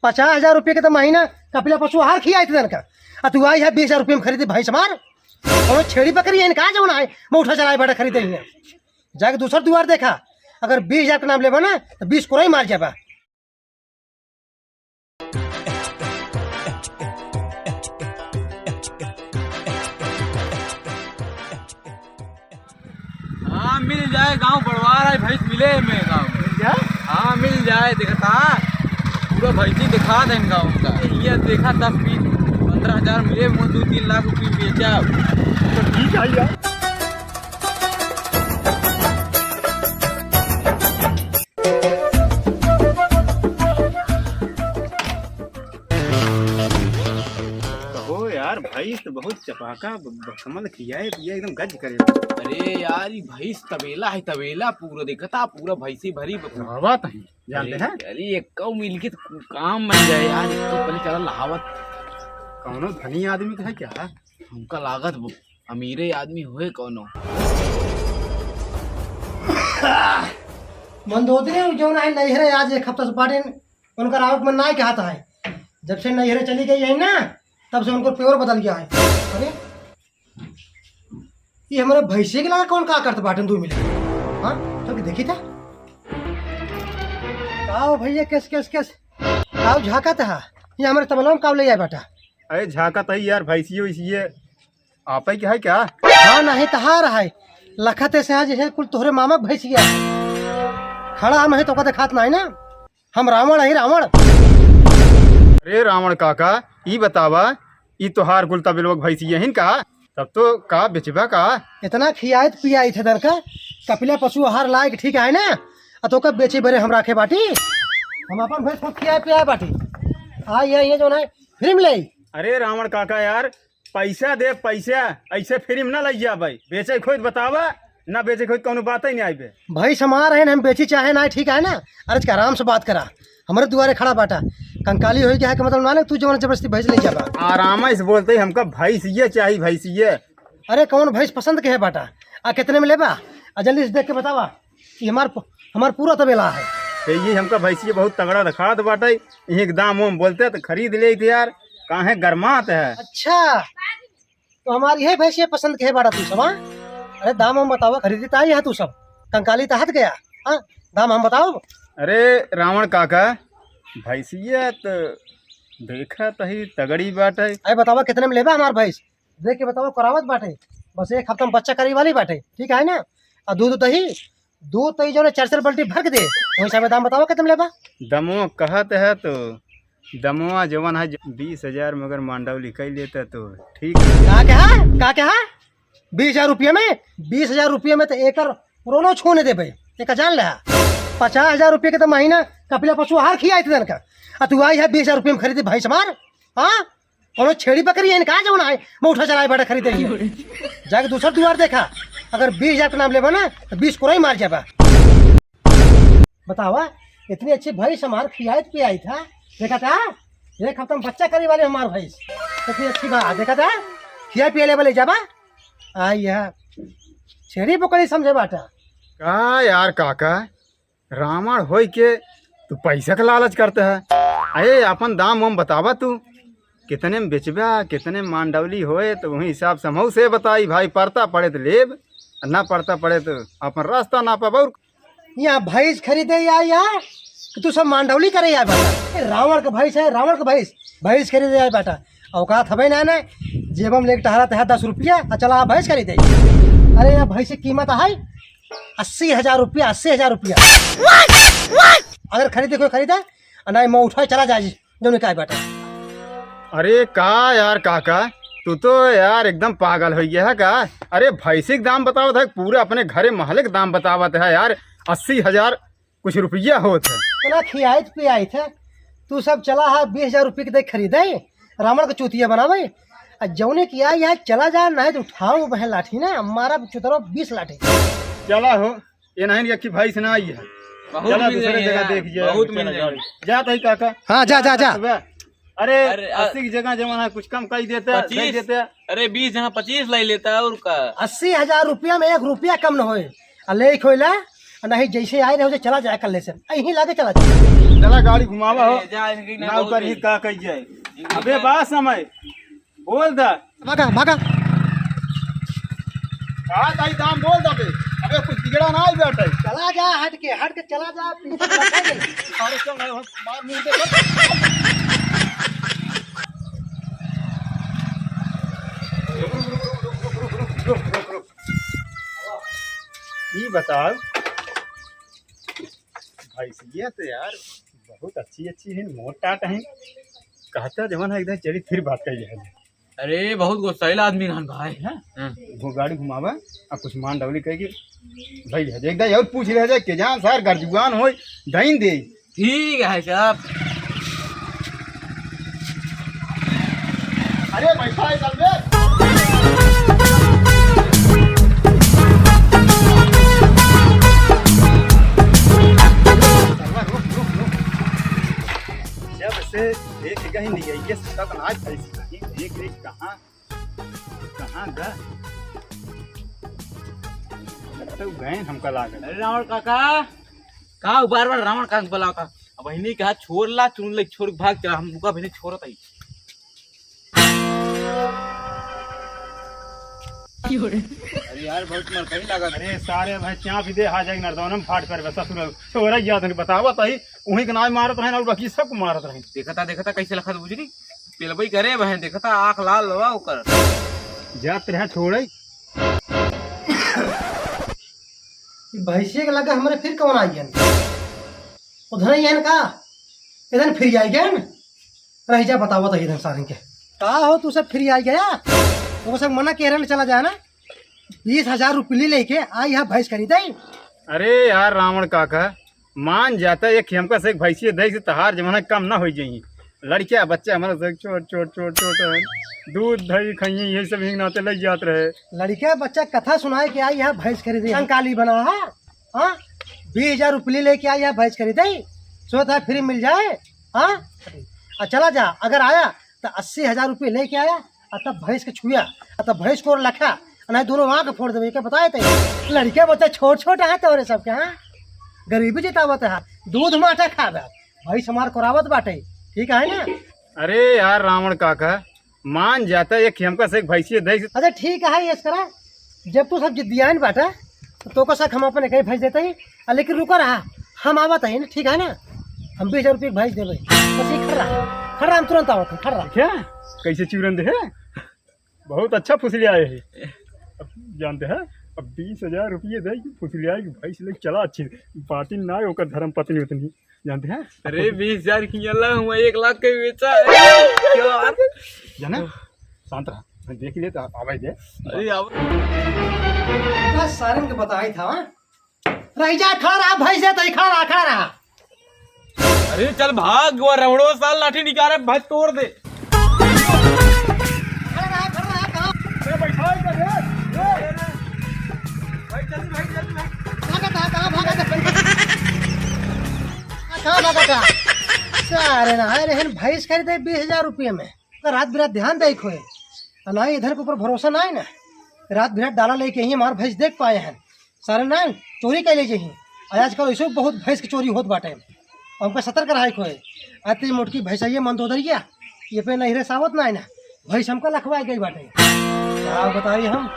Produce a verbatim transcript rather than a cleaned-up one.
पचास हजार रुपये के तो महीना कपिला पशु आहार खियाइत है इनका। आ तू आई है बीस हजार रुपये में खरीदे भैंस हमार। कौनो छेड़ी बकरी है इनका जौन है, मैं उठा चलाए बाटा खरीदे ही है। जाके दूसर दुआर देखा, अगर बीस हजार के नाम लेबा ना तो बीस कोरई मार जाबा। हाँ, मिल जाए, गाँव बड़वार है, भैंस मिले में गाँव में। मिल जाए? हाँ, मिल जाए, देखता, पूरा भैंसी दिखा दें गाँव का। ये देखा, दस बीस, पन्द्रह हजार मिले, वो दो तीन लाख रुपये बेचा। तो ठीक है यार। कहो यार, भैंस तो बहुत चपाका ब-, बकमल खियाए पिए एकदम गज करे। अरे यार, ई भैंस तबेला है, तबेला पूरा देखता, पूरा भैंसी भरी बकमल। बात है, जानते हैं? अरे, अरे, एक कौ मिल के तो काम बन जाए यार, एक कौ पहले चला लहावत। कौनो धनी आदमी का है क्या? हमका लागत वो अमीरे आदमी होए कौनो। मंदोदरी जौन है नैहरे आज एक हफ्ता से बाटेन, उनकर आवक मन नाय कहत है। जब से नैहरे चली गई है ना, तब से उनको प्योर बदल गया है। अरे, ये हमारे भैंसे के लगा कौन का करत बाटेन दो मिनट? हाँ, चल के देखी था। का हो भैया, केस, केस, केस? का हो झाँकत है? ये हमारे तबलवा में का ले जाए बाटा? अरे झाँकत है यार, भैंसिए वैसिए। आपै के है क्या? हाँ, नहीं तहार है। लखत ऐसे है जैसे कुल तोहरे मामा के भैंसिया। खड़ा हम है तो का देखात नहीं ना, हम रावण है, रावण। अरे रावण काका, ई बतावा, ई तोहार कुल तबेलवा के भैंसिया हिन का? तब तो का बेचबा का? इतना खियाइत पियाइत है दर का, कपिला पशु आहार लायक ठीक है ना? आ तो का बेचे बरे हम राखे बाटी? हम अपन भैंस खुद खियाए पियाए बाटी। आ ये, ये जो ना फ्री में ले। अरे रावण काका यार, पैसा दे पैसा, ऐसे फ्री में ना लग जाबे। बेचे खोई तो बतावा, ना बेचे खोई तो कौनो बात ही नहीं आइबे। भैंस हमार है ना, हम बेची चाहे ना, ठीक है ना? अरे आराम से बात करा, हमारे दुआरे खड़ा बाटा, कंकाली होई क्या है कि मतलब ना ले, तू जवन जबरदस्ती भैंस ले जाबा। आराम से बोलते ही हमका भैंस ये चाहिए, भैंस ये। अरे कौन भैंस पसंद के है बाटा, आ कितने में लेबा, आ जल्दी से देख के बतावा। ये हमार, हमार पूरा तबेला है। ये, ये हमका भैंसिया बहुत तगड़ा दिखात बाटे, यही के दाम वाम बोलते तो खरीद लेइत यार, काहे गरमात है। अच्छा, तो हमार यही भैंसिया पसंद के है बाड़ा तू सब, हाँ? अरे दाम वाम बतावा, खरीदी ताई है तू सब, कंकाली तो हट गया, हाँ? दाम हम बताओ। अरे रावण काका, भैंसिया तो देखा तही तगड़ी बाटे। अरे बतावा कितने में लेबा हमार भैंस? देख के बतावा, करावत बाटे, बस एक हफ्ता में बच्चा करे वाली बाटे, ठीक है ना? आ दूध दही, दूध दही जो है चार चार बाल्टी भर के दे, वही हिसाब से दाम बतावा कितने में लेबा? दमवा कहत है तो, दमवा जवन है बीस हजार में अगर मांडवली कई लेता तो ठीक। का कहा? का कहा? बीस हजार रुपये में, बीस हजार रुपये में तो एकर रोनो छूने देबे, एक जान ले। पचास हजार रुपये के तो महीना कपिला पशु आहार खियाइत है इनका, आ तू आई है बीस हजार रुपये में खरीदे भैंस हमार, हाँ? कौनो छेड़ी बकरी है इनका जौन है, मैं उठा चलाए बाटा खरीदे ही। जाके दूसर दुआर देखा, अगर बीस हजार के नाम लेबा ना, तो बीस कोरई मार जाबा। बतावा, इतनी अच्छी भैंस हमार खियाइत पियाइत है, देखा था, एक हफ्ता में बच्चा करे वाली हमार भैंस, इतनी अच्छी बा, देखा था, खिया पिया लेबा ले जाबा, आ यह छेड़ी बकरी समझे बाटा। का यार काका, रावण होई के तू पैसा का लालच करते है। अरे अपन दाम वाम बतावा तू, कितने में बेचबा, कितने में मांडवली होए, तो वही हिसाब से हमहू से बताई भाई, पड़ता पड़े तो लेब, ना पड़ता पड़े तो अपन रास्ता नापब। और यहाँ भैंस खरीदे या, या कि तू सब मांडवली करे या बेटा? ए, रावण का भैंस है, रावण का भैंस, भैंस खरीदे या बेटा। औकात हवे ना, ना, जेब में लेके टहरत है दस रुपया, आ चला भैंस खरीदे। अरे यहाँ भैंस की कीमत है अस्सी हजार रुपया, अस्सी हजार रुपया। अगर खरीदे कोई खरीदे, आ नहीं मैं उठाए चला जाए, जो निकाय बाटे। अरे का यार काका, तू तो यार एकदम पागल हो गया है का? अरे भैंसी के दाम बतावत है, पूरे अपने घरे महले के दाम बतावत है यार, अस्सी हजार कुछ रुपया होत है। इतना खियाइत पियाइत है, तू सब चला है बीस हजार रुपये के देख खरीदे, रावण के चूतिया बनावे। आ जौने किया यहाँ चला जा, नहीं तो उठाओ बहन लाठी ना, मारा चुतरो बीस लाठी। चला हो, ये नहीं कि भैंस ना आई है। बहुत चला मिल दूसरे जाएंगे जगह यार, देखिए, बहुत चला मिल जाओ। जाएंगे। जा तही काका। हाँ, जा, जा, जा। सुबह। अरे, अरे, अस्सी की जगह जमा है, कुछ कम कर देते, पच्चीस। कर देते। अरे, बीस जहाँ पच्चीस लाई लेता है, और का? अस्सी हजार रुपया में एक रुपया कम न होए। आ ले खोइला, आ नहीं जैसे आए रहे, उसे चला जाए कल से। यहीं लागे चला जाए। चला गाड़ी घुमावा हो। ए, जा, इनकी ना ना बहुत ऊपर ही देर। का कही जाए। इनकी अबे ना बात समय। बोल दा। भागा, भागा। का ताई दाम बोल दा बे। अबे कुछ बिगड़ा ना आई बेटा। चला जा, हट के, हट के चला जा, पीछे से लगा दे। अरे चल ना, मार मुंह दे। ई बताओ, भैंसिया तो यार बहुत अच्छी अच्छी है, मोट टाट है, कहता जवन है एकदम चली फिर बात कही है। अरे बहुत गुस्सैल आदमी रहन भाई। है ना? हाँ। वो गाड़ी घुमावा और कुछ मान डौली कह के भाई है, एक दाई और पूछ रहे जाए के जहाँ सार गर्जुआन होई, दइन दे। ठीक है साहब। अरे बैठा है चल बे। रुक, रुक, रुक। जब से देख गए नहीं, ये सब ना भैंसी नहीं, देख, देख, कहाँ, कहाँ गा? तो गए हमका लागल। अरे रावण काका, का बार बार रावण काका बुलावता? अब इन्हीं कहा छोड़ ला, चुन ले, छोड़ के भाग चला, हम रुका भी नहीं छोड़त आई। अरे यार, बहुत मर कहीं लगा। अरे सारे भाई, क्या भी दे, आ जाएगी नरदौनम फाट पर बस ससुर। तो रह गया था, बतावा तो ही, उहीं के नाम मारत रहे ना, और बाकी सबको मारत रहे। देखता, देखता कैसे लखत बुझली, पेलबई करे बहन, देखता आँख लाल लवा ओकर। जात रहे छोड़े। ई भैंसिया के लगा हमरे फिर कौन आई गन? उधर ही है ना का? इधर फिर आई गन? रह जा, बतावा तो इधर सारन के। का हो तू सब फिर आई गया? वो सब मना के रहने चला जाए ना। बीस हजार रुपये लेके आई है भैंस खरीदे। अरे यार रावण काका, मान जाता, एक हमका से एक भैंसिया दे से तहार जमाना कम ना हो जाई। लड़किया बच्चा हमारा से छोट, छोट, छोट, छोट है। दूध, दही, खइये, यही सब हिंग नाते लग जात रहे। लड़किया बच्चा कथा सुनाए के आई है भैंस खरीदे। कंकाली बना है, हाँ? बीस हजार रुपये लेके आई है भैंस खरीदे। सोचता है फ्री मिल जाए, हाँ? आ चला जा, अगर आया तो अस्सी हजार रुपये लेके आया, आ तब भैंस के छुआ, आ तब भैंस को लखा, आ नहीं दोनों आँख फोड़ देवे, के बताए ते। लड़के बच्चा छोट छोट है तोरे सबके, हाँ? गरीबी जितावत है, दूध माठा खावे, भैंस हमार कोरावत बाटे, ठीक है ना? अरे यार रावण काका, मान जाता, एक हमका से एक भैंसिया दे से। अच्छा ठीक है, ये करा, जब तू सब जिद्दियान बाटा, तो तोको सक हम अपन एक ही भैंस देते ही, आ, लेकिन रुका रहा, हम आवत है ना, ठीक है ना? हम बीस हजार रुपये की भैंस देबे, बस ये खड़ रहा, खड़ रहा, हम तुरंत आवत है, खड़ रहा। क्या? कैसे चूरन दे है? बहुत अच्छा फुसलियाए है। अब जानते हैं, अब बीस हजार रुपये दे के फुसलियाए कि भैंस ले चला अच्छी, बातिन ना है, ओकर धर्म पत्नी उतनी, जानते हैं? अरे बीस हजार की अल्लाह, हुआ एक लाख के बेचा है। क्या बात है? जाना? शांत रहा, मैं देख ले तो आवाज दे। अरे अब बस सारन के बताई था, हाँ? रह जा, खड़ा रहा, भैंस है तो खड़ा रहा, खड़ा रहा। अरे चल भाग, वो रवड़ो साल लाठी निकाले, भाई तोड़ दे। खड़ा रहा, खड़ा रहा, कहाँ? अरे बैठा है इधर, ए, ए। भाई जल्दी, भाई जल्दी, भाई। भागा था, कहाँ भागा था? कहाँ भागा था? सारे ना, अरे हन भैंस खरीदे बीस हजार रुपये में, तो रात बिरात ध्यान दे खोए। और ना ही इधर के ऊपर भरोसा ना है ना, रात बिरात डाला लेके ही हमार भैंस देख पाए हैं। सारे ना चोरी कर ले जाही। आज आजकल ऐसे बहुत भैंस की चोरी होत बाटे। हमका सतर्क रहे खोए। अति मोटकी भैंसैया मंदोदरिया, ये पे नहिरे सावत ना है ना। भैंस हमका लखवाए गई बाटे। का बताई हम?